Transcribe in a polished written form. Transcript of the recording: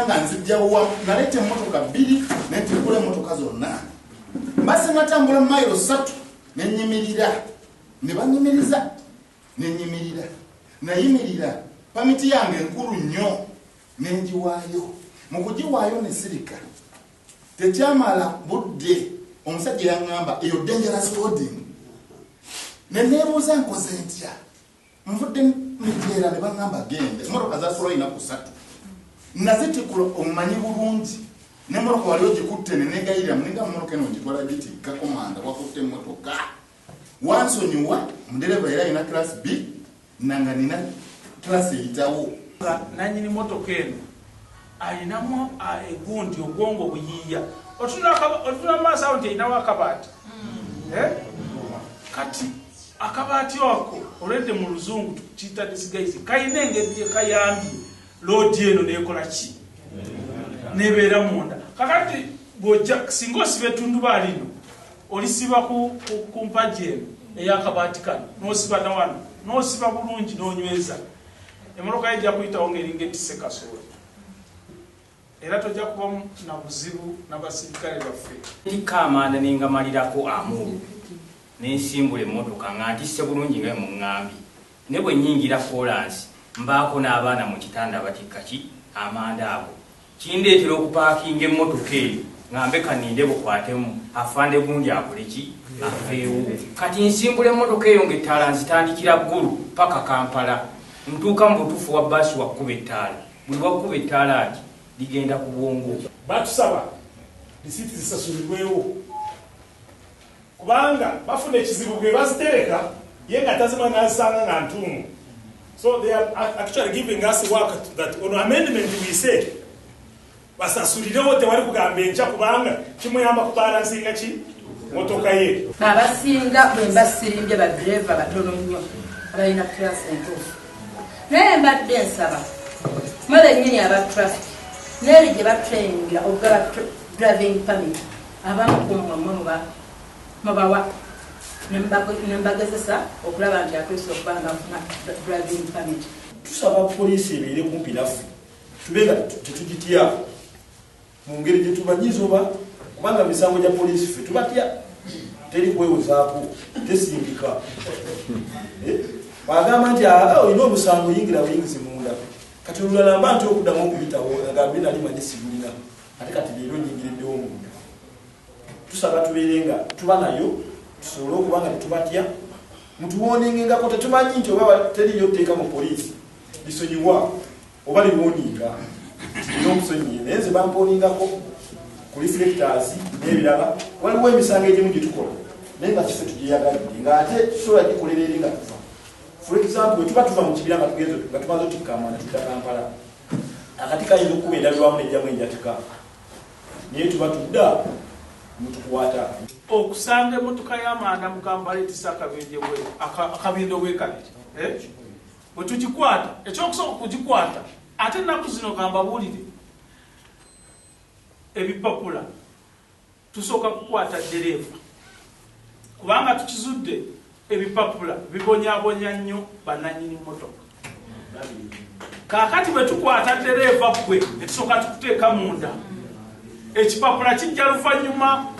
Nga nzijjawa, naleeta emmotoka bbiri, nentikula emmotoka zonna. Mbase natambula mayiro 3, nenyimirira, ne banyimiriza, nenyimirira, nayimirira. Permit yange enkulu nnyo, nengiwaayo. Mu kugiwaayo ne sirika, tekyamala budde, omusajja yaŋŋamba eyo dangerous loading. Ne neebuuza nkoze ntya, nvudde Mijeera ne baŋŋamba genda. Emmotoka zasulayo ennaku 3, nazitikula omumanyi bulungi, n'emmotoka wali ogikutte, ne neegayirira muninga mmotoka eno ngitwala gitikka. Komanda wakutte emmotoka, wansonyiwa, omudereva era alina class B, nanga nina class eyitawo. Nanyini motoka eno alinamu egundi obwongo buyiiya, otunula maaso awo nti erinawo akabaati. Kati akabaati ako olwedde mu Luzungu tukiyita disguise, kalina engeri gye kayambye load eno nekola ki, nebeera munda. Kakati bw'ojja, singa osiba ettundubaali lino, olisiba ku mpagi eno ey'akabaati kano, n'osiba na wano, n'osiba bulungi, n'onyweza, emmotoka yo ejja kuyitawo ng'eringa etisse kasooli, era tojja kuba na buzibu n'abasirikale baffe. Ntikka amanda nengamalirako Amuru, nensimbula emmotoka nga ntisse bulungi nga muŋŋambye, ne bwe nnyingira koolansi mbaako n'abaana mu kitanda batikka ki amanda ago. Kindeetera okupaakinga emmotoka eyo nga mbeka ninde bukwatemu afande gundi akole ki, aveewo. Kati nsimbula emmotoka eyo ng'ettaala nzitandikira Ggulu paka Kampala, ntuuka mu butuufu wa baasi wakkuba ettaala, buli wakkuba ettaala ati ligenda ku bwongo. Batusaba risiiti zisasulibwewo kubanga bafuna ekizibu bwe bazitereka ye nga tazima nazisanga nga ntuumu. So they are actually giving us work that on amendment we say basasulirewo, tewali kugamba enkya, kubanga kimuyamba kubalansinga ki motoka ye. Abasinga bwe mbasirimbye, badereva batono nnyo abalina class entuufu, naye mbadde nsaba mwe bennyini aba traffic n'eri gye batrainingira okugaba driving permit, abamu ku mmwe mmwe mubawa ne mbagezesa okulaba nti atuuse okuba nga afuna driving permit. Tusaba poliisi ebeere kumpi naffe, tube nga tetugitya mu ngeri gye tubanyiza oba, kubanga misango gya poliisi ffe tubatya, teri kwewozaako, tesimbika. Bagamba nti olina omusango, yingira buyingizi munda. Kati olulala mba nti okuddamu okuyitawo agambe nali manyi sigulina, ate kati leero nyingiriddewo munda. Tusaba tubeere nga tuba nayo, tusobole okuba nga tetubatya, mutuwooningengako. Tetumanyi nti oba teriyo tteeka mu poliisi lisonyiwa oba liwooninga, nina okusonyiye, naye nze bampooningako ku reflectors n'ebirala. Waliwo emisango egimu gyetukola naye nga kife tugyeyagalidde, ng'ate tusobola gikolera eri nga tuva. For example, bwe tuba tuva mu kibira nga tugenze nga tumaze otikka amanda tudda Kampala, akati kayinza okukuba endabirwamu nejjamu enjatika, naye tuba tudda mutukwata. Okusanga emmotoka y'amanda mu Kampala etisa akabindo bwe kabiri, bwe tugikwata, ekyokusooka okugikwata, ate ennaku zino kambabuulire, ebipapula tusooka kukwata ddereeva, kubanga tukizudde ebipapula bibonyabonya nnyo bannannyini mmotoka. Kaakati bwe tukwata ddereeva gwe ne tusooka tukuteeka munda, ekipapula kijja luvannyuma.